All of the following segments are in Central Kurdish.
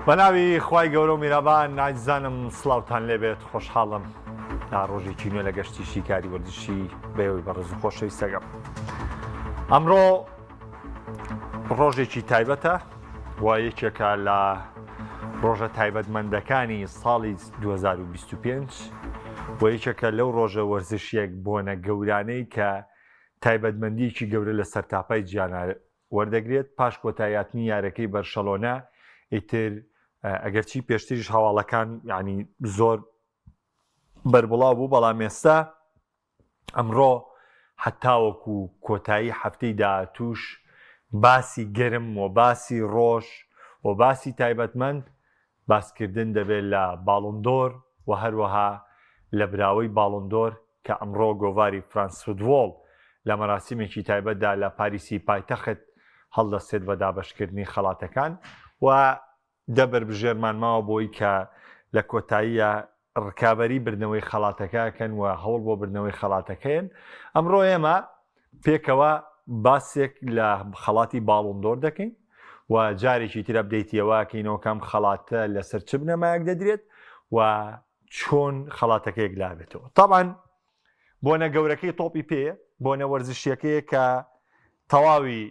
بەناوی خوای گەورە و میرابان نایزانم سڵاوتان لێبێت خۆشحاڵم تا ڕۆژێکی نوێ لە گەشتی شیکاری وەرزشی بەیەوەی بەڕێز و خۆشەویستەکەم ئەمڕۆ ڕۆژێکی تایبەتە و یەکێکە لە ڕۆژە تایبەتمەندەکانی ساڵی 2025 و یەکێکە لەو ڕۆژە وەرزشیەک بۆنە گەورانەی کە تایبەتمەندیەکی گەورە لە سەرتاپای جیانا وەردەگرێت پاش کۆتاییاتنی یارەکەی بەرشەلۆنە ئیتر ئەگەرچی پێشتریش هەواڵەکان یعنی زۆر بەربڵاو بوو بەڵام ئێستا ئەمڕۆ هەتاوەکو کۆتایی هەفتەی داهاتووش باسی گەرم و باسی ڕۆژ و باسی تایبەتمەند باسکردن دەبێت لە باڵۆندۆر و هەروەها لە براوەی باڵۆندۆر کە ئەمڕۆ گۆڤاری فرانس فوتبۆڵ لە مەراسیمێکی تایبەتدا لە پاریسی پایتەخت هەڵدەستێت بە دابەشکردنی خەڵاتەکان و دە بەربژێرمان ماوە بۆی کە لە کۆتاییە ڕکابەری بردنەوەی خەڵاتەکە ئەکەن و هەوڵ بۆ بردنەوەی خەڵاتەکەیەن. ئەمڕۆ ئێمە پێکەوە باسێک لە خەڵاتی باڵۆندۆر دەکەین و جارێکی تر update ی ئەوە ئەکەینەوە کە ئەم خەڵاتە لەسەر چ بنەمایەک دەدرێت و چۆن خەڵاتەکە یەکلابێتەوە. تەبعەن بۆنە گەورەکەی تۆپی پێیە، بۆنە وەرزشیەکەیە کە تەواوی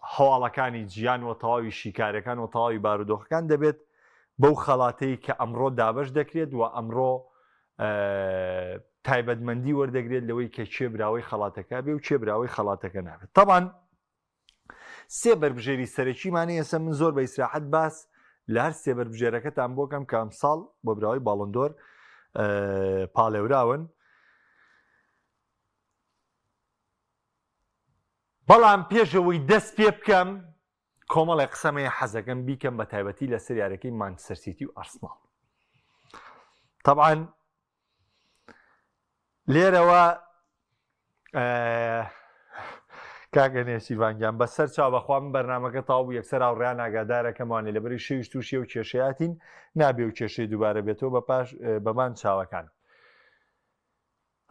هەواڵەکانی جیان و تەواوی شیکارەکان و تەواوی بارودۆخەکان دەبێت بەو خەڵاتەی کە ئەمڕۆ دابەش دەکرێت و ئەمڕۆ تایبەتمەندی وەردەگرێت لەوەی کە کێ براوەی خەڵاتەکە بێ و کێ براوەی خەڵاتەکە نابێت تەبان سێ بەربژێری سەرەکیمانە ئێستا من زۆر بە ئیسراحەت باس لە هەر سێ بەربژێرەکەتان بۆکەم کە ئەمساڵ بۆ براوەی باڵندۆر پاڵێوراون. بەڵام پێش ئەوەی دەست پێ بکەم کۆمەڵێک قسەم هەیە حەزەکەم بیکەم بە تایبەتی لەسەر یارەکەی مانچستەر سیتی و ئەرسناڵ. تەبعەن لێرەوە کاکە نێچیرڤان گیان بەسەر چاو بەخوا من بەرنمەکە تاو بوو یەکسەر هاوڕێیان ئاگادارەکەمانێ لەبەری شەویش تووشی و کێشەیاتین نابێ و کێشەی دووبارە بێتەوە بە پاش بەمان چاوەکان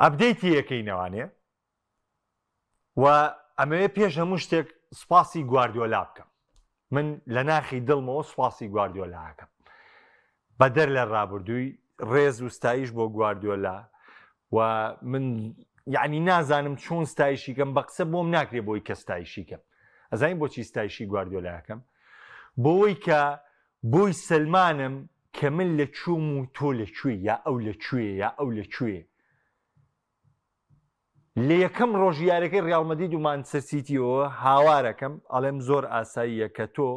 update ی یەکەینەوانێ و ئەمەوێ پێش هەموو شتێک سوپاسی گواردیۆلا بکەم من لە ناخی دڵمەوە سوپاسی گواردیۆلاکەم بەدەر لە ڕابردووی ڕێز و ستایش بۆ گواردیۆلا و من یعنی نازانم چۆن ستایشیکەم بە قسە بۆم ناکرێ بۆی کە ستایشیکەم ئەزانین بۆچی ستایشی گواردیۆلاکەم بۆی کە بۆی سەلمانم کە من لە کوێم و تۆ لە کوێ یا ئەو لە کوێ یا ئەو لە کوێ لە یەکەم ڕۆژی یاریەکەی ڕیاڵ مەدرید و مانچستەر سیتیەوە هاوارەکەم ئەڵێم زۆر ئاساییە کە تۆ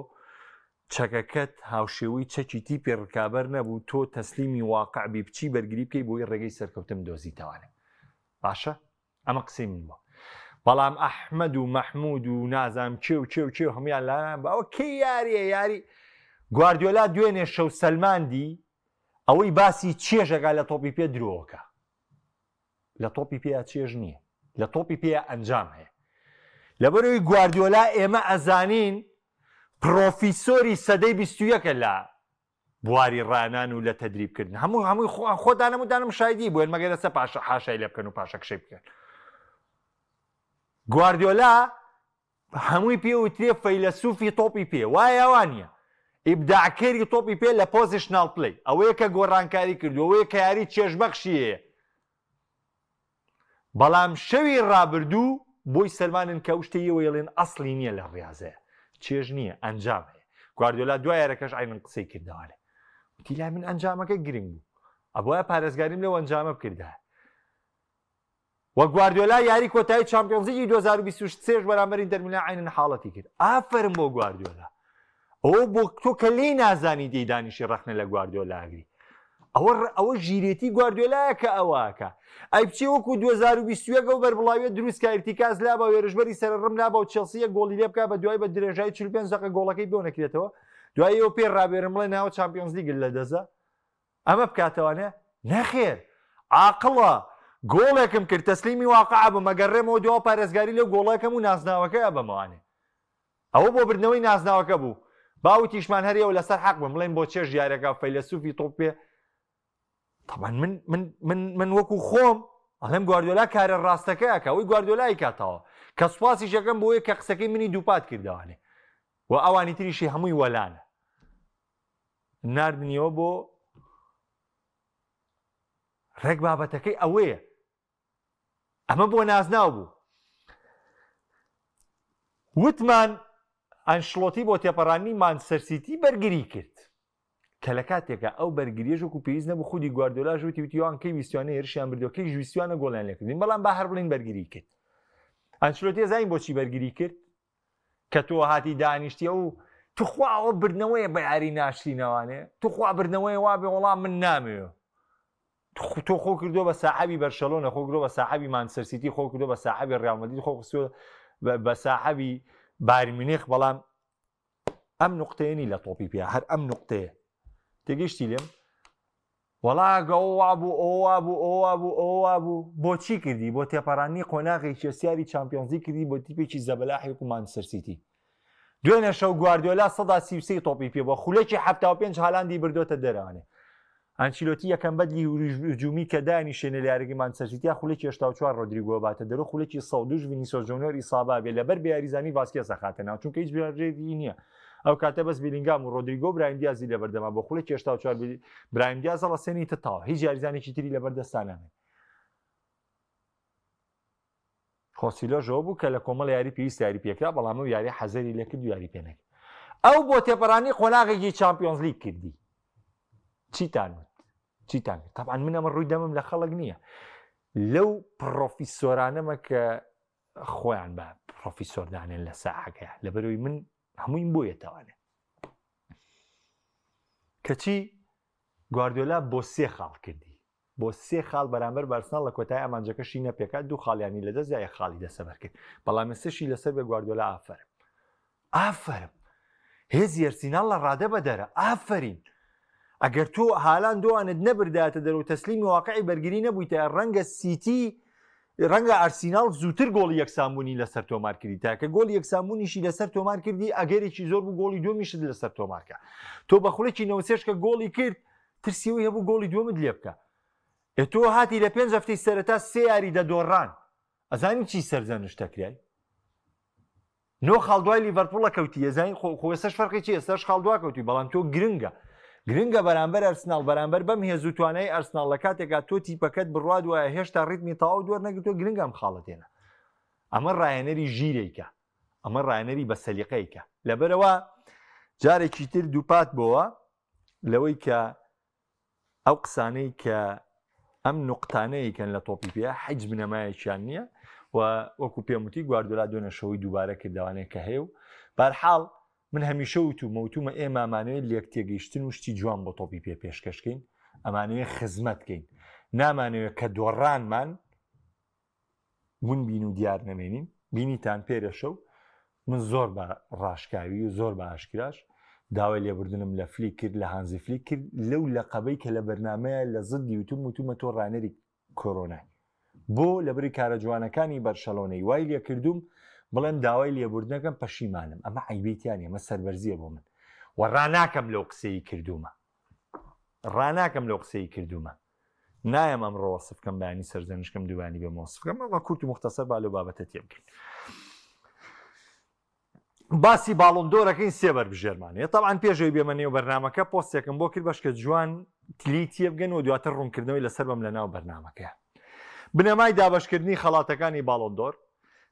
چەکەکەت هاوشێوەی چەکی تیپی ڕکابەر نەبوو تۆ تەسلیمی واقع بی بچی بەرگری بکەی بۆی ڕێگەی سەرکەوتن دۆزیتەوانێ باشە ئەمە قسەی من بووە بەڵام ئەحمەد و مەحمود و نازام کێ و کێ و کێ و هەمویان لایان بە ئەوە کەی یاریە یاری گواردیۆلا دوێنێ شەو سەلماندی ئەوەی باسی چێژەکە لە تۆپی پێ درۆکە لە تۆپی پێیا چێژ نییە لە تۆپی پێیا ئەنجام هەیە لەبەرەوەی گواردیۆلا ئێمە ئەزانین پرۆفیسۆری سەدەی بیستویەکە لە بواری ڕانان و لە تەدریبکردن هەموو هەمووی خۆتان هەمووتانم شایدی بووێن مەگەر ئەسە پاشە حاشای لێ بکەن و پاشەکشەی بکەن گواردیۆلا هەمووی پێ وترێ فەیلەسوفی تۆپی پێ وایە وا نییە؟ ئیبداعکەری تۆپی پێ لە positional play ئەوەیە کە گۆڕانکاری کردووە ئەوەیە کە یاری چێژبەخشی هەیە بەڵام شەوی ڕابردوو بۆی سەلمانن کە ئەو شتەی ئێوە ئەڵێن ئەسڵی نییە لە ڕیازەیە چێژ نییە ئەنجام هەیە گواردیۆلا دوای یارەکەش عەینەن قسەی کردەوانێ وتی لای من ئەنجامەکە گرنگ بوو ئەبوایە پارێزگاریم لەو ئەنجامە بکردایە وە گواردیۆلا یاری کۆتایی چامپیۆنزلیگی 2023 بەرامبەر ئینتەر میلان عەینەن حاڵەتی کرد ئافەرم بۆ گواردیۆلا ئەوە بۆ تۆ کە لێی نازانی دێی دانیشی ڕەخنە لە گواردیۆلا ئەگری ئەوە ئەوە ژیرێتی گواردیۆلایە کە ئەوەکە ئەی بچێ وەکو 2021 ئەو بەربڵاویە دروست کە ئیرتیکاز لابا و هێرشبەری سەرڕم لابا و چێڵسی یەک گۆڵی لێ بکا بە دوای بە درێژای 45 دەقە گۆڵەکەی بۆ نەکرێتەوە دوای ئەوە پێ ڕابێرم بڵێ ناوە چامپیۆنزلیگت لەدەستدا ئەمە بکاتەوانێ؟ نەخێر عاقڵە گۆڵێکم کرد تەسلیمی واقع بم ئەگەڕێمەوە دوا پارێزگاری لەو گۆڵەکەم و نازناوەکە ئەبەمەوانێ ئەوە بۆ بردنەوەی نازناوەکە بوو با وتیشمان هەر ئێوە لەسەر حەق بن بڵێن بۆ چێژ یارەکە فەیلەسوفی تۆپ پێ طبعا من من من من وەکو خۆم ئەڵێم گواردیۆلا کارە ڕاستەکە ئەکا ئەوەی گواردیۆلای کاتەوە کە سوپاسیش یەکەم بۆیە کە قسەکەی منی دووپات کردەوانێ و ئەوانی تریشی هەمووی وەلانە. ناردنیەوە بۆ ڕێک بابەتەکەی ئەوەیە ئەمە بۆ نازناو بوو وتمان ئەنشلۆتی بۆ تێپەڕاندنی مانچستەر سیتی بەرگری کرد کە لە کاتێکا ئەو بەرگریەش وەکو پێویست نەبوو خودی گواردیۆلاش وتی وتی ئەوان کەی ویستیانە هێرشیان بردووە کەیش ویستیانە گۆڵیان لێکردین بەڵام با هەر بڵین بەرگری کرد ئەنچلۆتی زانین بۆچی بەرگری کرد کە تۆ هاتی دانیشتی ئەو توخوا ئەوە بردنەوەیە بە یاری ناشرینەوانێ توخوا بردنەوەی وابێ وەڵام من نامەوێ تۆ خۆ کردووە بە ساحەبی بەرشەلۆنە خۆ کردووە بە ساحەبی مانچستەر سیتی خۆ کردووە بە ساحەبی ڕیال مەدرید خۆ خستووە بە ساحەبی بایرن میونخ بەڵام ئەم نقطەیە نی لە تۆپی پێ هەر ئەم نقطەیە تێگەیشتی لێم وەڵا ئەوە وابوو ئەوە وابوو ئەوە وابوو ئەوە وابوو بۆچی کردی بۆ تێپەڕاندنی قۆناغێکی هەستیاری چامپیۆنزی کردی بۆ تیپێکی زەبەلاحی وەکو مانچستەر سیتی دوێنێ شەو گواردیۆلا 133 تۆپی پێ بووە خولەکی 75 هالاندی بردۆتە دەرەوانێ ئەنچیلۆتی یەکەم بەدلی هجومی کە دانیشێنێ لە یاریگەی مانچستەر سیتی خولەکی 84 ڕۆدریگۆ باتە دەرەوە خولەکی 102 ڤینیسۆس جۆنیۆر ئیسابا بێ لەبەر بێ یاریزانی ڤاسکێس ئەخاتە ناو چونکە هیچ بژاردەیەکی نییە ئەو کاتە بەس بیلینگام و ڕۆدریگۆ و برایم دیازی لەبەردەما بۆ خولەکی 84 برایم دیاز هەڵەسێنی تەواو هیچ یاریزانێکی تری لەبەردەستا نامێن خۆسیلۆش ئەوە بوو کە لە کۆمەڵ یاری پێویست یاری پێکرا بەڵام ئەو یاری حەزەری لێکرد و یاری پێ نەکرد ئەو بۆ تێپەڕانی قۆناغێکی چامپیۆنز لیگ کردی چیتان وت چیتان کرد طبعا من ئەمە ڕووی دەمم لە خەڵک نییە لەو پڕۆفیسۆرانەمە کە خۆیان بە پڕۆفیسۆر دانێن لە ساحەکەیە لەبەرەوەی من هەموویم بۆ یەتەوانێ کەچی گواردیۆلا بۆ سێ خاڵ کردی بۆ سێ خاڵ بەرامبەر بە ئەرسناڵ لە کۆتایی ئامانجەکەشی نەپێکا دوو خاڵیانی لەدەستدا یەک خاڵی دەسەبەر کرد بەڵام ئێستەشی لەسەر بێ گواردیۆلا ئافەرم ئافەرم هێزی ئەرسیناڵ لە ڕادە بەدەرە ئافەرین ئەگەر تۆ هالان دۆوانت نەبردایەتە دەرەوە تەسلیمی واقعی بەرگری نەبوویتە ڕەنگە سیتی ڕەنگە ئەرسیناڵ زووتر گۆڵی یەکسانبوونی لەسەر تۆمار کردی تا کە گۆڵی یەکسانبوونیشی لەسەر تۆمار کردی ئەگەرێکی زۆر بوو گۆڵی دووەمیشت لەسەر تۆمارکە تۆ بە خولێکی نەوسێش کە گۆڵی کرد ترسی ئەوەی هەبوو گۆڵی دووەمت لێ بکا. ئێ تۆ هاتی لە پێنج هەفتەی سەرەتا سێ یاری دەدۆڕان ئەزانی چی سەرزەنشت دەکرای؟ نۆ خاڵ دوای لیڤەرپوڵە کەوتی ئەزانی خۆ خۆ ئێستاش فەرقی چی ئێستاش خاڵ دوا کەوتی بەڵام تۆ گرنگە گرنگە بەرامبەر ئەرسناڵ بەرامبەر بەم هێز و توانای ئەرسناڵ لە کاتێکا تۆ تیپەکەت بڕوات وایە هێشتا ڕیتمی تەواو دووەر نەگرتووە گرنگە ئەم خاڵە دێنە ئەمە ڕاهێنەری ژیرێکە ئەمە ڕاهێنەری بە سەلیقەیکە لەبەرەوە جارێکی تر دووپات بۆوە لەوەی کە ئەو قسانەی کە ئەم نوقتانەیەکەن لە تۆپی پێ حیچ بنەمایەکیان نییە و وەکو پێم وتی گواردۆلا دوێنێ شەوەی دووبارە کردوانەیە کە هەیە و بارحاڵ من هەمیشە وتومە وتومە ئێمە ئەمانەوێت لێک تێگەیشتن و شتی جوان بۆ تۆپی پێ پێشکەشکەین ئەمانەوێت خزمەت کەین نامانەوێت کە دۆڕانمان ون بین و دیار نەمێنین بینیتان پێرە شەو من زۆر بە ڕاشکاوی و زۆر بە ئاشکراش داوای لێبوردنم لە فلیک کرد لە هانزی فلیک کرد لەو لەقەبەی کە لە بەرنمەیە لە زدی وتم وتومە تۆ ڕانەری کۆرۆنای بۆ لەبری کارە جوانەکانی بەرشەلۆنەی وای لێکردوم بڵێم داوای لێبوردنەکەم پەشیمانم ئەمە عیبیتیان ئەمە سەربەرزیە بۆ من و ڕاناکەم لەو قسەی کردومە ڕاناکەم لەو قسەی کردومە نایەم ئەمڕۆ وەسف کەم بەیانی سەرزەنش کەم دووبانی بێم وەسف کەم ئەمە کورت و مختصر با لەو بابەتە تێبگەین باسی باڵۆندۆرەکەین سێ بەربژێرمان هەیە تەبعەن پێشەوەی بێمە نێو بەرنامەکە پۆستێکم بۆ کرد بەشکە جوان تلی تێبگەن و دواتر ڕوونکردنەوەی لەسەر بەم لە ناو بەرنامەکەیە بنەمای دابەشکردنی خەڵاتەکانی باڵۆندۆر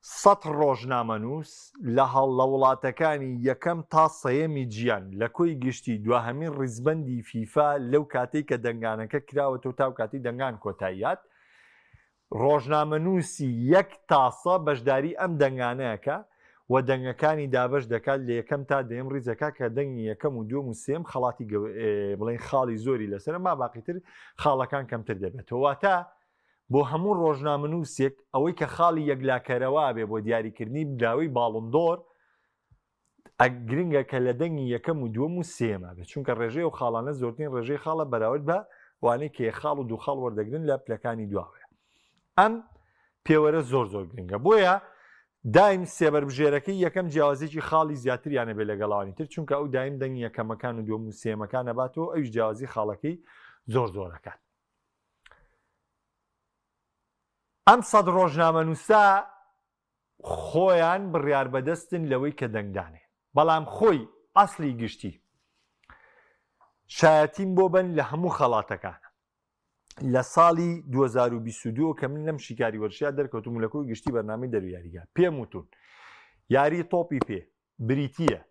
سەت ڕۆژنامەنووس لە هەڵ لە وڵاتەکانی یەکەم تا سێیەمی جیان لە کۆی گشتی دواهەمین ڕیزبەندی فیفا لەو کاتەی کە دەنگانەکە کراوەتەوە تاو کاتی دەنگان کۆتایی هات ڕۆژنامەنووسی یەک تا سە بەشداری ئەم دەنگانەکە و دەنگەکانی دابەش دەکات لە یەکەم تا دەیەم ڕیزەکە کە دەنگی یەکەم و دووەم و سێم خەڵاتی بڵێن خاڵی زۆری لەسەر ما باقیتر خاڵەکان کەمتر دەبێتەوە واتە بۆ هەموو ڕۆژنامەنووسێک ئەوەی کە خاڵی یەکلاکەرەوە بێ بۆ دیاریکردنی براوەی باڵندۆر گرنگە کە لە دەنگی یەکەم و دووەم و سێیەما بێت چونکە ڕێژەی ئەو خاڵانە زۆرترین ڕێژەی خاڵە بەراورد بە وانەی کە یەک خاڵ و دوو خاڵ وەردەگرن لە پلەکانی دواوەیە ئەم پێوەرە زۆر زۆر گرنگە بۆیە دایم سێبەربژێرەکەی یەکەم جیاوازێکی خاڵی زیاتریانە بێ لەگەڵانی تر چونکە ئەو دایم دەنگی یەکەمەکان و دووەم و سێیەمەکان ئەباتەوە ئەویش جیاوازی خاڵەکەی زۆر زۆرەکات ئەم سەد ڕۆژنامەنووسە خۆیان بڕیاربەدەستن لەوەی کە دەنگدانێ بەڵام خۆی ئەسڵی گشتی. شایەتیم بۆ بن لە هەموو خەڵاتەکانە لە ساڵی 2022 کە من لەم شیکاری وەرشیا دەرکەوتم و لە کۆی گشتی بەرنامەی دەرو یاریگا پێم وتون یاری تۆپی پێ بریتییە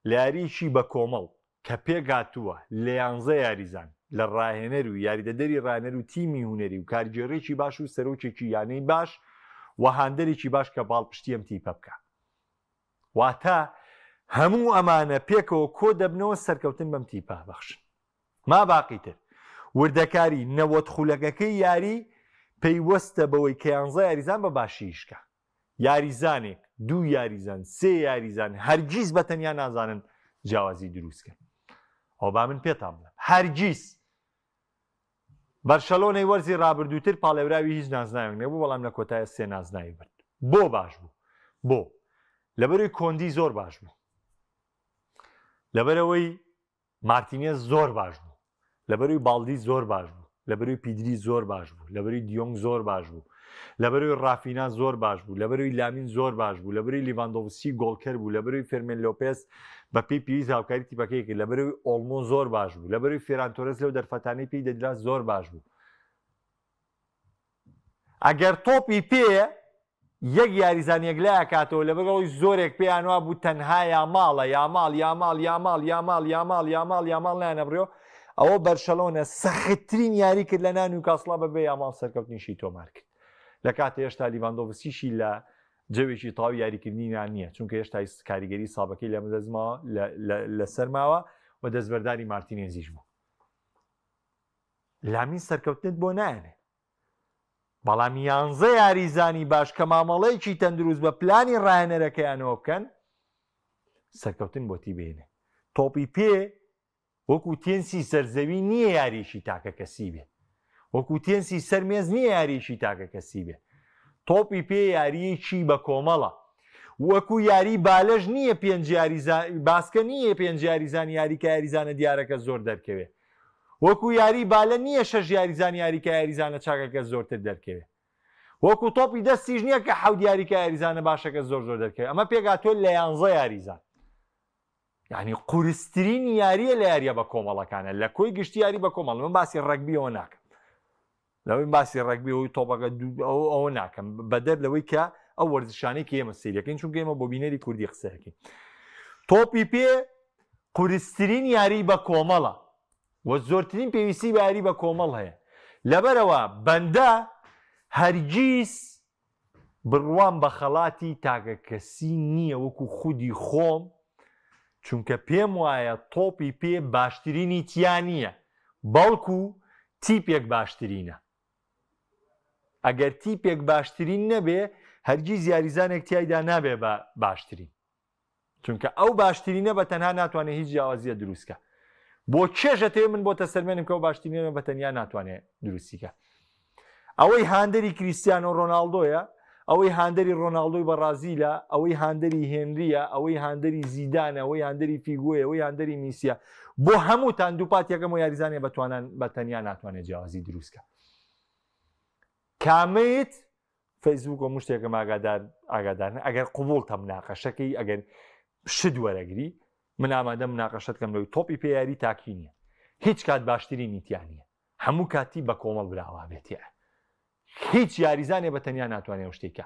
لە یارییەکی بەکۆمەڵ کە پێکهاتووە لە یانزە یاریزان، لە ڕاهێنەر و یاریدەدەری ڕاهێنەر و تیمی هونەری و کارگێڕێکی باش و سەرۆکێکی یانەی باش و هاندەرێکی باش کە پاڵپشتی ئەم تیپە بکا. واتە هەموو ئەمانە پێکەوە کۆ دەبنەوە سەرکەوتن بەم تیپە بەخشن. ما باقی تر وردەکاری 90 خولەکەکەی یاری پەیوەستە بەوەی کە یانزە یاریزان بە باشی ئیشکا. یاریزانێک، دوو یاریزان، سێ یاریزان هەرگیز بە تەنیا نازانن جیاوازی دروست کەن. ئەوە با من پێتان بڵێم هەرگیز بەرشەلۆنەی وەرزی رابردووتر پاڵێوراوی هیچ نازناوێک نەبوو بەڵام لە کۆتایە سێ نازناوی برد. بۆ باش بوو؟ بۆ؟ لەبەرەوەی کۆندی زۆر باش بوو. لەبەرەوەی مارتینێز زۆر باش بوو لەبەروی باڵدی زۆر باش بوو لەبەروی پیدری زۆر باش بوو لەبەروی دیۆنگ زۆر باش بوو لەبەروی ڕافینا زۆر باش بوو لەبەروی لامین زۆر باش بوو لەبەروی لیڤاندۆڤسکی گۆڵکەر بوو لەبەروی فێرمێن لۆپێز بە پێی پێویست هاوکاری تیپەکەی کرد لەبەروی ئۆڵمۆ زۆر باش بوو لەبەروی فێران تۆرێس لەو دەرفەتانەی پێی دەدرا زۆر باش بوو ئەگەر تۆپی پێ یەک یاریزان یەکلایەکاتەوە لەبەر ئەوەی زۆرێک پێیان وابوو تەنها یاماڵە یاماڵ یاماڵ یاماڵ یاماڵ یاماڵ یاماڵ یاماڵ نایانەبڕیەوە ئەوە بەرشەلۆنە سەختترین یاری کرد لە ناو نیوکاسڵا بەبێ یاماڵ سەرکەوتنیشی تۆمار کرد لە کاتێ هێشتا لیڤاندۆڤسکیشی لە جەوێکی تەواو یاریکردنی نان نییە چونکە هێشتا کاریگەری سابەکەی لە دەستماوە لەسەر ماوە و دەستبەرداری مارتینێزیش بوو لامین سەرکەوتنت بۆ نایەنێ بەڵام یانزە یاریزانی باش کە مامەڵەیەکی تەندروست بە پلانی ڕاهێنەرەکەیانەوە بکەن سەرکەوتن بۆ تی بێنێ تۆپی پێ وەکو تێنسی سەرزەوی نییە یاریی تاکە کەسی بێ وەکو تێنسی سەر مێز نییە یاریی تاکە کەسی بێ تۆپی پێ یاریەکی بە کۆمەڵە وەکو یاری بالەش نییە پێنج یاریزان باسکە نییە پێنج یاریزان یاریکە یاریزانە دیارەکە زۆر دەرکەوێ وەکو یاری بالە نییە شەش یاریزان یاریکا یاریزانە چاکەکە زۆرتر دەرکەوێ. وەکو تۆپی دەستیش نییە کە حەوت یاریکا یاریزانە باشەکە زۆر زۆر دەرکەوێ. ئەمە پێکهاتووە لە یانزە یاریزان. یعنی قورسترین یاریە لە یاریە بە کۆمەڵەکانە لە کۆی گشتی یاری بە کۆمەڵ من باسی ڕەگبیەوە ناکەم لەوەی باسی ڕەگبی ئەوی تۆپەکە ئەو ئەوە ناکەم بەدەر لەوەی کە ئەو وەرزشانەی کە ئێمە سەیرەکەین چونکە ئێمە بۆ بینەری کوردی قسەکەین تۆپی پێ قورسترین یاری بە کۆمەڵە و زۆرترین پێویستی بە یاری بە کۆمەڵ هەیە لەبەرەوە بەندە هەرگیز بڕوام بە خەڵاتی تاکەکەسی نییە وەکو خودی خۆم چونکە پێم وایە تۆپی پێ باشترینی تیا نییە بەڵکو تیپێک باشترینە ئەگەر تیپێک باشترین نەبێ هەرگیز یاریزانێک تیایدا نابێ بە باشترین چونکە ئەو باشترینە بە تەنها ناتوانێت هیچ جیاوازیە دروستکە بۆ چێژە تێ من بۆتە سەرمێنم کە ئەو باشترینە بە تەنیا ناتوانێت دروستیکە ئەوەی هاندەری کریسیانۆ ڕۆناڵدۆیە ئەوەی هاندەری ڕۆناڵدۆی بەڕازیلە ئەوەی هاندەری هێنریە ئەوەی هاندەری زیدانە ئەوەی هاندەری فیگۆیە ئەوەی هاندەری میسیە بۆ هەمووتان دووپات یەکەم و یاریزانێ بەتوانان بە تەنیا ناتوانێت جیاوازی دروستکە کامەیت فەیسبوک هەموو شتێکم ئاگادار ئاگادار ئەگەر قوبوڵتە مناقەشەکەی ئەگەر شت وەرەگری من ئامادە مناقەشەت کەم لەوەی تۆپی پێ یاری تاکی نییە هیچ کات باشترینی تیا نییە هەموو کاتی بە کۆمەڵ براوا بێتێ هیچ یاریزانێ بە تەنیا ناتوانێت ئەو شتێکە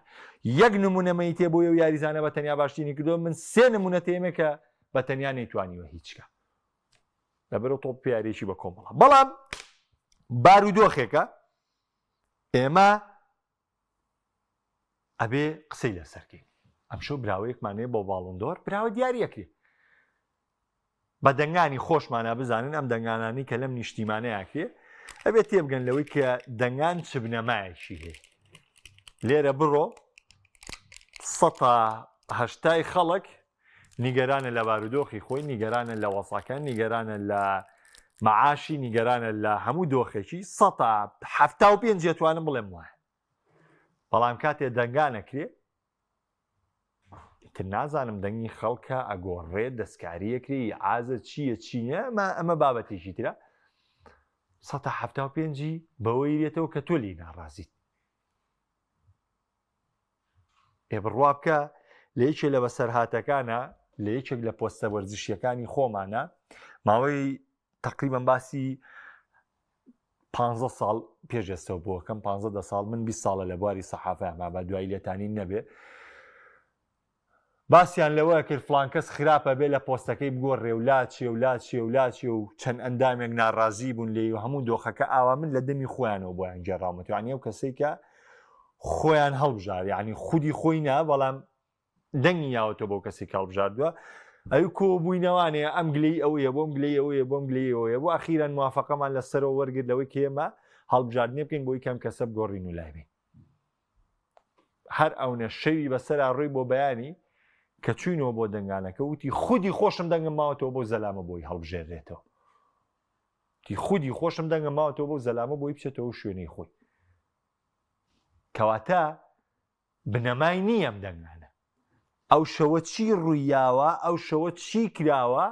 یەک نمونە مەیتێ بۆ ئەو یاریزانە بە تەنیا باشترینی کردو من سێ نمونە تێمێ کە بە تەنیا نەیتوانیوە هیچکە لەبەرە تۆپ پیارێکی بە کۆمەڵە بەڵام بارودۆخێکە ئێمە ئەبێ قسەی لەسەرکەین ئەمشەو براوەیەکمان هەیە بۆ باڵندۆر براوە دیاریەکرێ بە دەنگانی خۆشمانە بزانن ئەم دەنگانانی کە لەم نیشتیمانەیەکرێ ئەبێت تێبگەن لەوەی کە دەنگان چ بنەمایەکی هەیە لێرە بڕۆ سەتا هەشتای خەڵک نیگەرانە لە بارودۆخی خۆی، نیگەرانە لە وەزعەکە، نیگەرانە لە مەعاشی، نیگەرانە لە هەموو دۆخێکی، سەتا 75 ئەتوانم بڵێم وایە. بەڵام کاتێ دەنگان ئەکرێ ئیتر نازانم دەنگی خەڵکە ئەگۆڕێ دەستکاری ئەکرێ ئیعازە چییە چی نییە ئەمە ئەمە بابەتێکی ترە سەتا 75ی بەوەی رێتەوە کە تۆ لێی ناڕازیت. ئێ بڕوا بکە لە یەکێ لە بەسەرهاتەکانە لە یەکێک لە پۆستە وەرزشیەکانی خۆمانە ماوەی تقریبان باسی پ ساڵ پێش ئێستەوە بۆکەم پ دە ساڵ من 20 ساڵە لە بواری سەحافە ما بە دوایی لێتانی نەبێ باسیان لەوە کرد فڵان کەس خراپە بێ لە پۆستەکەی بگۆڕێ و لاچێ و لاچێ و لاچێ و چەند ئەندامێک ناڕازی بوون لێی و هەموو دۆخەکە ئاوا من لە دەمی خۆیانەوە بۆیان گێڕاومەتەوە یعنی ئەو کەسەی کە خۆیان هەڵبژار یعنی خودی خۆی نا بەڵام دەنگی یاوەتەوە بۆ کەسی کە هەڵبژاردووە ئەوی کۆبووینەوانەیە ئەم گلەی ئەوەیە بۆم گلەی ئەوەیە بۆم گلەی ئەوەیە بۆ ئەخیران موافقەمان لەسەرەوە وەرگرت لەوەی کە ئێمە هەڵبژاردنێ بکەین بۆی کەم کەسە بگۆڕین و لای بین هەر ئەونە شەوی بەسەرا ڕۆی بۆ بەیانی کە چوینەوە بۆ دەنگانەکە وتی خودی خۆشم دەنگم ماوەتەوە بۆ زەلامە بۆی هەڵبژێرێتەوە تی خودی خۆشم دەنگم ماوەتەوە بۆ زەلامە بۆی بچێتەوە شوێنەی خۆی کەواتە بنەمای نییە ئەم دەنگانە ئەو شەوە چی ڕوویاوە ئەو شەوە چی کراوە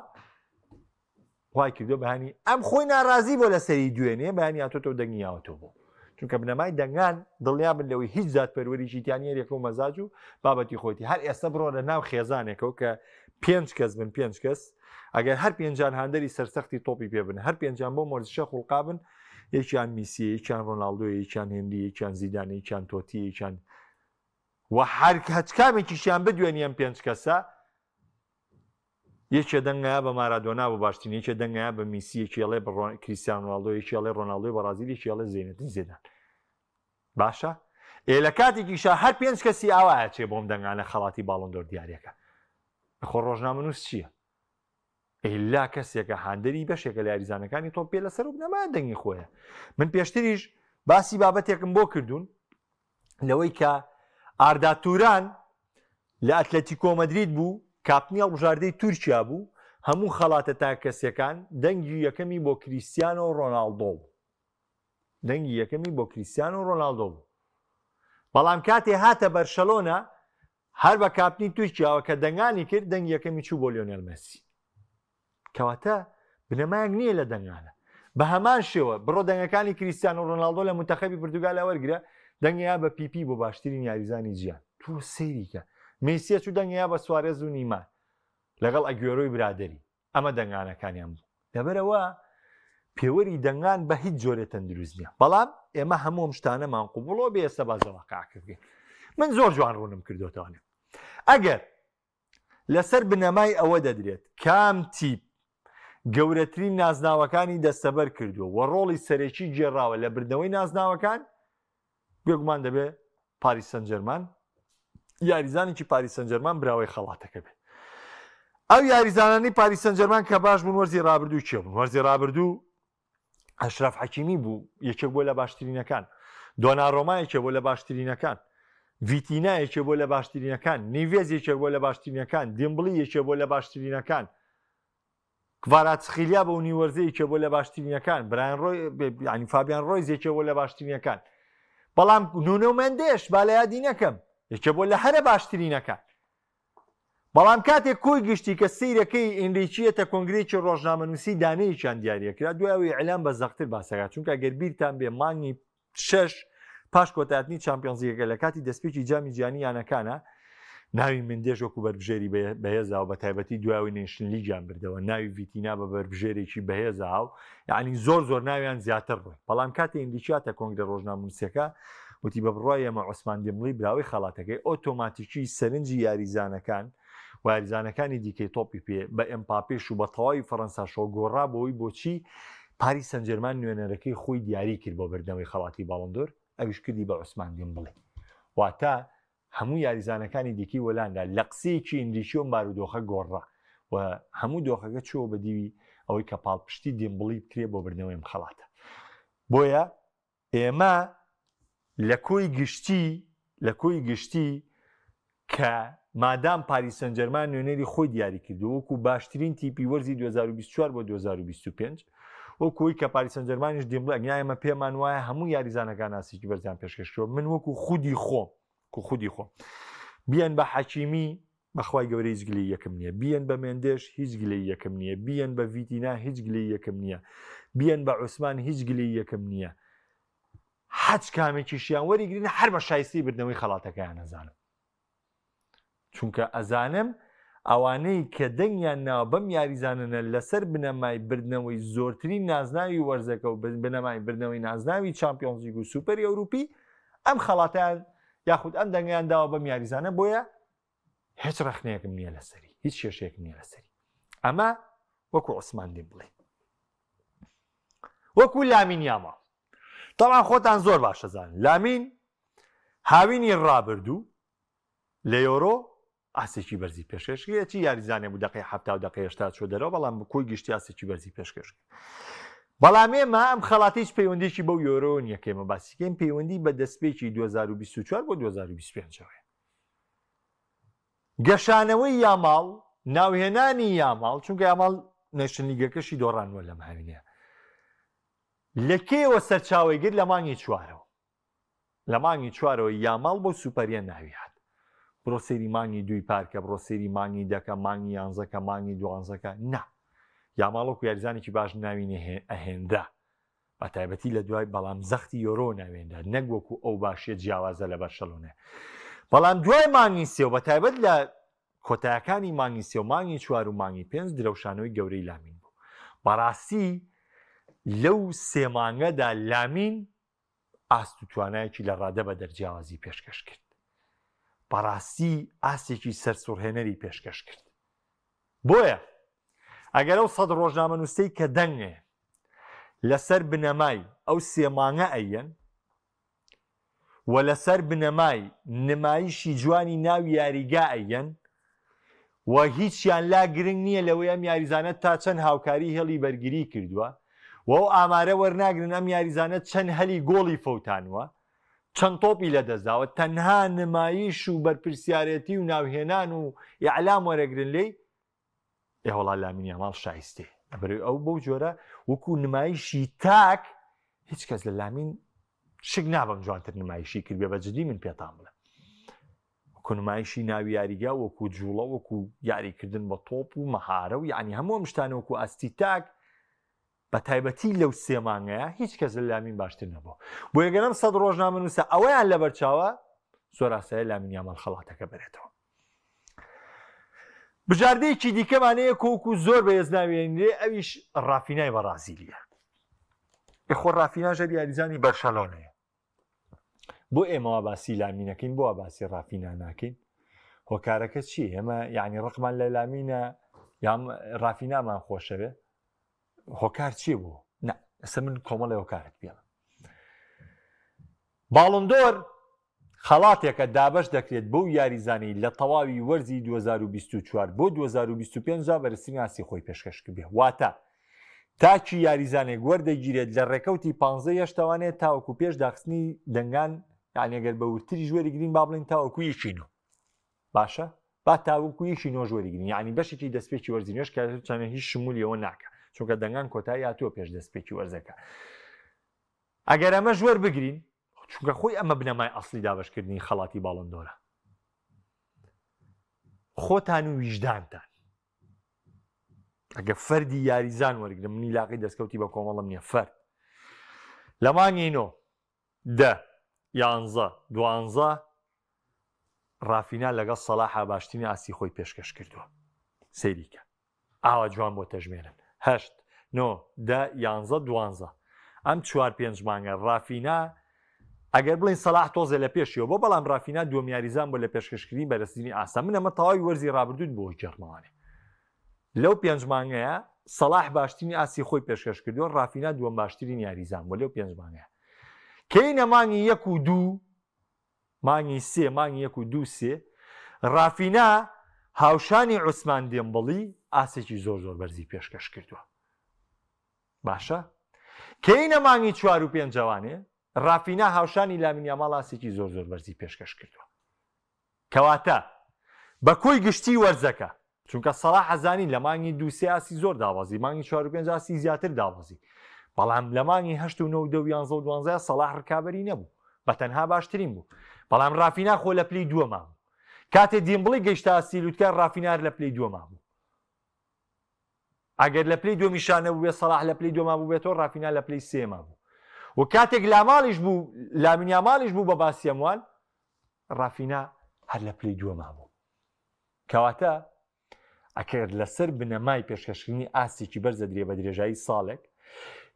وای کردو بەهانی ئەم خۆی ناڕازی بۆ لەسەری دوێنێ بەیانی هاتۆتەوە دەنگی یاوەتەوە بۆ چونکە بنەمای دەنگان دڵنیا بن لەوەی هیچ دادپەروەریی تیا نییە یەکە و مەزاج و بابەتی خۆیتی هەر ئێستا بڕۆ لە ناو خێزانێکەوە کە پێنج کەس بن پێنج کەس ئەگەر هەر پێنجان هاندەری سەرسەختی تۆپی پێ بن هەر پێنجان بۆ مۆرزشە خوڵقا بن یەکیان میسیە یەکیان ڕۆناڵدۆ یەکیان هێنری یەکیان زیدان یەکیان تۆتی یەکیان و هەر هەچ کامێکیشیان بدوێنی ئەم پێنج کەسە یەکێ دەنگەیا بە مارادۆنا بۆ باشترین یەکێ دەنگەیا بە میسی یەکێ ئەڵێ بە کریستیان ڕۆناڵدۆ یەکێ ئەڵێ ڕۆناڵدۆی بەڕازیل یەکێ ئەڵێ زەینەدین زێدان باشە ئێ لە کاتێکیشا هەر پێنج کەسی ئاوا ئەچێ بۆم دەنگانە خەڵاتی باڵۆندۆر دیارەکە خۆ ڕۆژنامەنووس چییە؟ ئیلا کەسێکە هاندەری بەشێکە لە یاریزانەکانی تۆپ پێ لەسەر و بنەما دەنگی خۆیە من پێشتریش باسی بابەتێکم بۆ کردوون لەوەی کە ئاردا توران لە ئەتلەتیکۆ مەدرید بوو، کاپتنی هەڵبژاردەی تورکیا بوو، هەموو خەڵاتە تاکەکەسییەکان دەنگی یەکەمی بۆ کریستیانۆ ڕۆناڵدۆ بوو. دەنگی یەکەمی بۆ کریستیانۆ ڕۆناڵدۆ بوو. بەڵام کاتێ هاتە بەرشەلۆنە هەر بە کاپتنی تورکیاوە کە دەنگانی کرد دەنگی یەکەمی چوو بۆ لیۆنێل مێسی. کەواتە بنەمایەک نییە لە دەنگانە. بە هەمان شێوە بڕۆ دەنگەکانی کریستیانۆ ڕۆناڵدۆ لە مونتەخەبی پرتوگالیا وەرگرە، دەنگیا بە پیپی بۆ باشترین یاریزانی جیهان. تۆ سەیری کە. مێسیە چوو دەنگیا بە سوارێز و نیمار لەگەڵ ئەگوێرۆی برادەری. ئەمە دەنگانەکانیان بوو. لەبەرئەوە پێوەری دەنگان بە هیچ جۆرێ تەندروست نییە. بەڵام ئێمە هەموو ئەم شتانەمان قبوڵەوە بێ ئێستا باس لە واقعەکە بکەین. من زۆر جوان ڕوونم کردۆتەوە. ئەگەر لەسەر بنەمای ئەوە دەدرێت کام تیپ گەورەترین نازناوەکانی دەستەبەر کردووە و ڕۆڵی سەرەکی گێڕاوە لە بردنەوەی نازناوەکان، بێگومان دەبێت پاریس سەنجەرمان یاریزانێکی پاریس سەنجەرمان براوەی خەڵاتەکە بێت. ئەو یاریزانانی پاریس سەنجەرمان کە باش بوون وەرزی رابردوو کێ بوون؟ وەرزی رابردوو ئەشرەف حەکیمی بوو یەکێک بووە لە باشترینەکان دۆنارۆما یەکێ بوو لە باشترینەکان ڤیتینا یەکێ بوو لە باشترینەکان نیڤێز یەکێک بوو لە باشترینەکان دیمبڵی یەکێ بوو لە باشترینەکان کڤاراتسخیلیا بە نیوەرزە یەکێ بوو لە باشترینەکان برایان ڕۆی ینی فابیان ڕۆیز یەکێ بوو لە باشترینەکان بەڵام نونۆ مێندێش با لە یادی نەکەم یەکێ بوو لە هەرە باشترینەکان بەڵام کاتێک کۆی گشتی کە سەیرەکەی ئینریکی یەتە کۆنگرەیەکی ڕۆژنامەنووسی دانەیەکیان دیاریەکرا دوای ئەوەی ئیعلام بە زەقتر باسەکات چونکە گەر بیرتان بێ مانگی شەش پاش کۆتایهاتنی چامپیۆنزلیگەکە لە کاتی دەستپێکی جامی جیهانی یانەکانە ناوی مندێش وەکو بەربژێری بەهێزا و بە تایبەتی دوای نەیشن لیگیان بردەوە ناوی ڤیتینا بە بەربژێرێکی بەهێزا و یعنی زۆر زۆر ناویان زیاتر ڕۆی بەڵام کاتێ ئینریکیاتە کۆنگرە ڕۆژنامەنووسیەکە وتی بە بڕوای ئێمە عوسمان دیمبڵی براوەی خەڵاتەکەی ئۆتۆماتیکی سەرنجی یاریزانەکان و یاریزانەکانی دیکەی تۆپی پێ بە ئێمپاپێش و بە تەواوی فەرەنساشەوە گۆڕا بۆی بۆچی پاریس سەنجێرمان نوێنەرەکەی خۆی دیاری کرد بۆ بردنەوەی خەڵاتی باڵۆندۆر ئەویش کردی بە عوسمان دیمبڵی واتە هەموو یاریزانەکانی دیکەی وەلاندا لە قسەیەکی ئینریکی ئەم بارودۆخە گۆڕا و هەموو دۆخەکە چووە بە دیوی ئەوەی کە پاڵپشتی دیمبڵی بکرێ بۆ بردنەوەی ئەم خەڵاتە بۆیە ئێمە لە کۆی گشتی لە کۆی گشتی کە مادام پاریس سەنجەرمان نوێنەری خۆی دیاری کردو وەکو باشترین تیپی وەرزی 2024 بۆ 2025 وەکوی کە پاریس سەنجەرمانیش دیمبڵێ ئەگنا ئێمە پێمان وایە هەموو یاریزانەکان ئاستێکی بەرزیان پێشکەش کردووە من وەکو خودی خۆم کو خودی خۆم بیەن بە حەکیمی بەخوای گەورە هیچ گلەی یەکم نییە بیەن بە مێندێش هیچ گلەی یەکم نییە بیەن بە ڤیتینا هیچ گلەی یەکم نییە بیەن بە عوسمان هیچ گلەی یەکم نییە حەج کامێکیشیان وەریگرن هەر بە شایستەی بردنەوەی خەڵاتەکەیان ئەزانم چونکە ئەزانم. ئەوانەی کە دەنگیان ناوە بەم یاریزانانە لەسەر بنەمای بردنەوەی زۆرترین نازناوی وەرزەکە و بنەمای بردنەوەی نازناوی چامپیۆنزلیگ و سوپەری ئەوروپی ئەم خەڵاتیان یاخود ئەم دەنگیان داوە بەم یاریزانە بۆیە هیچ ڕەخنەیەکم نییە لەسەری هیچ کێشەیەکم نییە لەسەری ئەمە وەکو عوسمان دیمبڵی وەکو لامین یاماڵ تەبعەن خۆتان زۆر باشە زان لامین هاوینی ڕابردوو لە یۆرۆ ئاستێکی بەرزی پێشکەش کرد چی یاریزانێ بوو دەقەی 70 و دەقەی 80 چوە دەرەوە بەڵام بە کۆی گشتی ئاستێکی بەرزی پێشکەش کرد بەڵام ئێمە ئەم خەڵاتی هیچ پەیوەندیکی بەو یۆرۆ نییە کە ئێمە باسیکەین پەیوەندی بە دەستپێکی 2024 بۆ 2025 ەوەیە گەشانەوەی یاماڵ ناوهێنانی یاماڵ چونکە یاماڵ نەیشن لیگەکەشی دۆڕانوە لەم هاوینەیە لە کێوە سەرچاوەی گرت لە مانگی چوارەوە لە مانگی چوارەوە یاماڵ بۆ سوپەریە ناوی هات بڕۆ سەیری مانگی دووی پارکە بڕۆ سەیری مانگی دەکە مانگی یانزەکە مانگی دوانزەکە نا یاماڵ وەکو یاریزانێکی باش ناوی ئەهێنرا بە تایبەتی لە دوای بەڵام زەختی یۆرۆ ناوێنرا نەک وەکو ئەو باشیە جیاوازە لە بەرشەلۆنە بەڵام دوای مانگی سێ و بە تایبەت لە کۆتایەکانی مانگی سێ و مانگی چوار و مانگی پێنج درەوشانەوەی گەورەی لامین بوو بەڕاستی لەو سێ مانگەدا لامین ئاست و توانایەکی لە ڕادە بەدەر جیاوازی پێشکەش کرد. بەڕاستی ئاستێکی سەرسوڕهێنەری پێشکەش کرد. بۆیە ئەگەر ئەو سەد ڕۆژنامەنووسەی کە دەنگێ لەسەر بنەمای ئەو سێ مانگە ئەیەن و لەسەر بنەمای نمایشی جوانی ناو یاریگا ئەیەن و هیچیان لا گرنگ نییە لەوەی ئەم یاریزانە تا چەند هاوکاری هێڵی بەرگری کردووە و ئەو ئامارە وەرناگرن ئەم یاریزانە چەند هەلی گۆڵی فەوتانوە چەند تۆپی لەدەستداوە تەنها نمایش و بەرپرسیارێتی و ناوهێنان و ئیعلام وەرەگرن لێی ئێ وەڵا لامین یاماڵ شایستەیە لەبەرئەوەی ئەو بەو جۆرە وەکو نمایشی تاک هیچ کەس لە لامین شک نابم جوانتر نمایشی کردبێ بە جدی من پێتان بڵێم وەکو نمایشی ناوی یاریگا وەکو جوڵە وەکو یاریکردن بە تۆپ و مەهارە و یعنی هەموو ئەم شتانە وەکو ئاستی تاک بە تایبەتی لەو سێ مانگەیە هیچ کەس لە لامین باشتر نەبوو بۆ یەگەرم سەد ڕۆژنامە نووسە ئەوەیان لەبەر چاوە زۆر ئاسایە لامین یامال خەڵاتەکە بەرێتەوە بژاردەیەکی دیکەمان هەیە کۆکو زۆر بەهێز ناوێنرێ ئەویش ڕافینای بەڕازیلیە خۆ ڕافینا ژەر یاریزانی بەرشەلۆنەیە بۆ ئێمە وا باسی لامینەکەین بۆ باسی ڕافینا ناکەین هۆکارەکە چی ئێمە یعنی ڕقمان لە لامینە یام ڕافینامان خۆشەوێ هۆکار چی بوو نا ئێستا من کۆمەڵی هۆکارت پێڵم باڵندۆر خەڵاتێکە دابەش دەکرێت بەو یاریزانەی لە تەواوی وەرزی 2024 بۆ 2025 دا بەرزترین ئاستی خۆی پێشکەش کردبێ واتە تاکی یاریزانێک وەردەگیرێت لە ڕێکەوتی پانزە یەشتەوانێت تاوەکو پێش داخستنی دەنگان یعنی ئەگەر بە وردتریش وەریگرین با بڵێین تاوەکو یەکی نۆ باشە با تاوەکو یەکی نۆش وەریگرین یعنی بەشێکی دەستپێکی وەرزی نوێش کە چەندە هیچ شمولیەوە ناکە چونکە دەنگان کۆتایی هاتووە پێش دەستپێکی وەرزەکە ئەگەر ئەمەش وەربگرین چونکە خۆی ئەمە بنەمای ئەسلی دابەشکردنی خەڵاتی باڵندۆرە خۆتان و ویژدانتان ئەگە فەردی یاریزان وەرگرم منی لاقی دەستکەوتی بە کۆمەڵم نییە فەرد لە مانگی نۆ دە یانزە دوانزە ڕافینا لەگەڵ سەلاحا باشترین ئاستی خۆی پێشکەش کردووە سەیریکە ئاوا جوان بۆ تەژمێرن هەشت نۆ دە یانزە دوانزە ئەم چوار پێنج مانگە ڕافینا ئەگەر بڵین سەلاح تۆزێ لە پێشیەوە بۆ بەڵام ڕافینا دووەم یاریزان بۆ لە پێشکەشکردنی بەرزترین ئاستە من ئەمە تەواوی وەرزی ڕابردووت بۆ گێڕمەوانێ لەو پێنج مانگەیە سەلاح باشترین ئاستی خۆی پێشکەش کردووە ڕافینا دووەم باشترین یاریزان بۆ لەو پێنج مانگەیە کەینە مانگی یەک و دوو مانگی سێ، مانگی یەک و دوو سێ، ڕافینا هاوشانی عوسمان دێمبڵی ئاستێکی زۆر زۆر بەرزی پێشکەش کردووە. باشە کەینە مانگی چوار و پێنجەوانێ ڕافینا هاوشانی لامین یاماڵ ئاستێکی زۆر زۆر بەرزی پێشکەش کردووە. کەواتە بە کۆی گشتی وەرزەکە چونکە سەڵاح ئەزانین لە مانگی دوو سێ ئاستی زۆر دابەزی مانگی چوار و پێنج ئاستی زیاتر دابەزی بەڵام لە مانگی هەشت و نۆ و دە و یانزە و دوانزە سەڵاح ڕکابەری نەبوو بە تەنها باشترین بوو بەڵام ڕافینا خۆ لە پلەی دووەما بوو کاتێ دیمبڵی گەیشتە ئاستی لوتکە ڕافینا هەر لە پلەی دووەما بوو ئەگەر لە پلەی دووەمیشا نەبووبێ سەڵاح لە پلەی دووەما بووبێتەوە ڕافینا لە پلەی سێما بوو و کاتێک لاماڵیش بوو لامین یاماڵیش بوو بە باسیەموان ڕافینا هەر لە پلەی دووەما بوو کەواتە. ئەکەر لەسەر بنەمای پێشکەشکردنی ئاستێکی بەرز دەدرێ بە درێژایی ساڵێک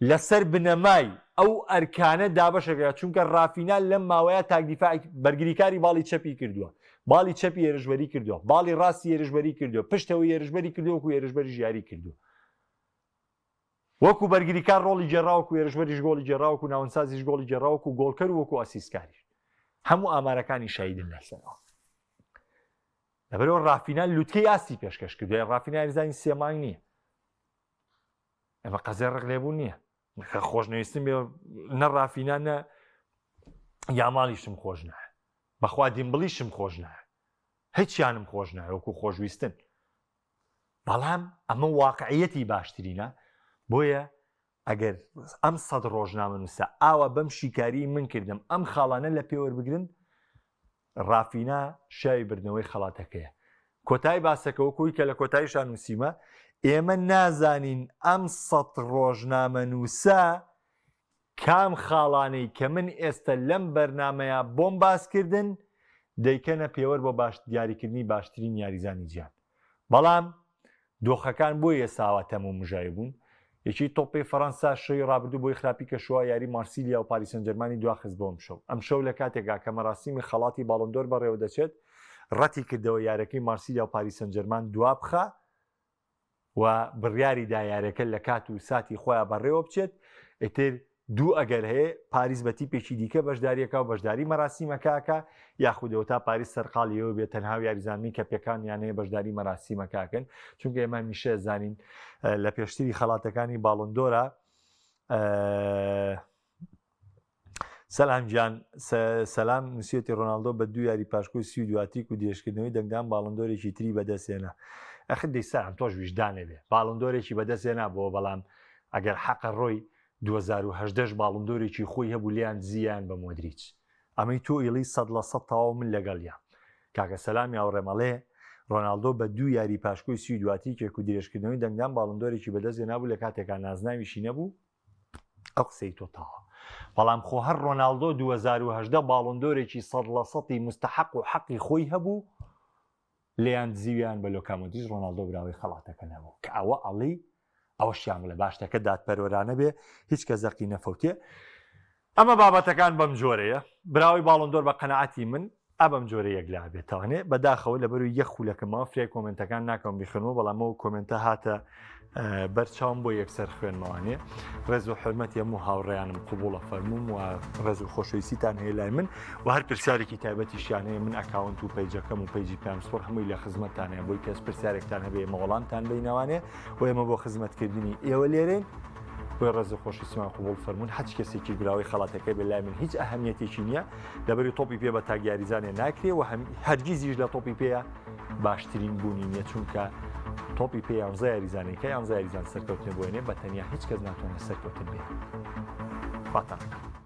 لەسەر بنەمای ئەو ئەرکانە دابەشەکە چونکە ڕافینا لەم ماوەیە تاک دیفاع بەرگریکاری باڵی چەپی کردووە باڵی چەپی هێرشبەری کردووە باڵی ڕاستی هێرشبەری کردووە پشتەوە هێرشبەری کردووە وەکو هێرشبەری ژیاری کردووە وەکو بەرگریکار ڕۆڵی گێڕا وەکو هێرشبەریش گۆڵی گێڕا وەکو ناوەندسازیش گۆڵی گێڕا وەکو گۆڵکەر و وەکو ئەسیستکاریش هەموو ئامارەکانی شایدن لەسەرەوە لەبەرەوە ڕافینا لوتکەی ئاستی پێشکەش کردووە ڕافینا یاریزانی سێ مانگ نییە ئەمە قەزێ ڕق لێبوو نییە کە خۆشنەویستم بێ نە ڕافینا نە یاماڵیشم خۆش نایە بەخوا دیمبڵیشم خۆش نایە هیچیانم خۆش نایە وەکو خۆشویستن بەڵام ئەمە واقعیەتی باشترینە بۆیە ئەگەر ئەم سەد ڕۆژنامەنووسە ئاوا بەم شیکاری من کردم ئەم خاڵانە لە پێوەر بگرن ڕافینا شاوی بردنەوەی خەڵاتەکەیە کۆتای باسەکە وەکوی کە لە کۆتاییشا نووسیمە ئێمە نازانین ئەم سەد ڕۆژنامەنووسە کام خاڵانەی کە من ئێستە لەم بەرنامەیە بۆم باس کردن دەیکەنە پێوەر بۆ باش دیاریکردنی باشترین یاریزانی جیهان بەڵام دۆخەکان بۆ ئێساوە تەم و مژاوی بوون یەکی تۆپی فەرەنسا شەوی ڕابردوو بۆی خراپی کەشوە یاری مارسیلیا و پاریس سانجێرمانی دواخست بۆ ئەمشەو ئەمشەو لە کاتێکا کە مەراسیمی خەڵاتی باڵۆندۆر بەڕێوە دەچێت ڕەتی کردەوە یارەکەی مارسیلیا و پاریس سانجێرمان دوابخا و بڕیاری دا یاریەکە لە کات و ساتی خۆیان بەڕێوە بچێت ئیتر دوو ئەگەر هەیە پاریس بە تیپێکی دیکە بەشداریەکە و بەشداری مەراسیمەکەکە یاخودەوە تا پاریس سەرقاڵی ئەوە بێت تەنها و یاریزانانی کە پێکانیان هەیە بەشداری مەراسیمەکەکەن چونکە ئێمە میشە زانین لە پێشتری خەڵاتەکانی باڵندۆرە سەلام گیان سەلام نووسیەتی ڕۆناڵدۆ بە دوو یاری پاشکۆی سی و دواتیک و درێژکردنەوەی دەنگدان باڵندۆرێکی تری بەدەستهێنا ئەخر دەی سەلام تۆش ویژدانێ بێ باڵندۆرێکی بەدەستهێنا بۆ بەڵام ئەگەر حەقە ڕۆی 2018 باڵندۆرێکی خۆی هەبوو لێیان دزیان بە مۆدریچ ئەمەی تۆ ئیڵی سەد لە سەد تەواو من لەگەڵیا کاکە سەلام یاوڕێمەڵێ ڕۆناڵدۆ بە دوو یاری پاشکۆی سی و دواتیکێک و درێژکردنەوەی دەنگدان باڵندۆرێکی بەدەستهێنابوو لە کاتێکا نازناویشی نەبوو ئەو قسەی تۆ تەواو بەڵام خۆ هەر ڕۆناڵدۆ 2018 باڵۆندۆرێکی سەد لە سەتی مستحق و حەقی خۆی هەبوو لێیان دزیویان بە لۆکا مۆدریچ ڕۆناڵدۆ براوەی خەڵاتەکە نەبوو کە ئەوە ئەڵی ئەوەشیان بڵێ باشتەکە دادپەروەرانە بێ هیچ کە زەقی نەفەوتێ ئەمە بابەتەکان بەم جۆرەیە براوەی باڵۆندۆر بە قەناعەتی من ئا بەم جۆرە یەکلا بێتوانێ بەداخەوە لەبەروی یەک خولەکە ماوە فریای کۆمنتەکان ناکەم بیخوێنمەوە بەڵام ئەو کۆمنتە هاتە بەر چاوم بۆ یەکسەر خوێنمەوانێ ڕێز و حرمەتی هەموو هاوڕێیانم قوبوڵە فەرموم و ڕێز و خۆشەویستیتان هەیە لای من و هەر پرسیارێکی تایبەتیشیان هەیە من ئەکاونت و پەیجەکەم و پەیجی پام سپۆر هەمووی لە خزمەتتان هەیە بۆی کەس پرسیارێکتان هەبێ ئێمە وەڵامتان بینەوانێ و ئێمە بۆ خزمەتکردنی ئێوە لێرەین بۆی ڕێز و خۆشەویستیمان قبوڵ فەرموون هەچ کەسێکی براوەی خەڵاتەکە بێ لای من هیچ ئەهمیەتێکی نییە لەبەری تۆپی پێ بە تاک یاریزانێ ناکرێ و هەرگیزیش لە تۆپی پێیە باشترین بوونی نییە چونکە تۆپی پێ یانزە یاریزانێکە یانزە یاریزان سەرکەوتنە بۆێنێ بە تەنیا هیچ کەس ناتوانێت سەرکەوتن بێ خواتان لەگەڵ.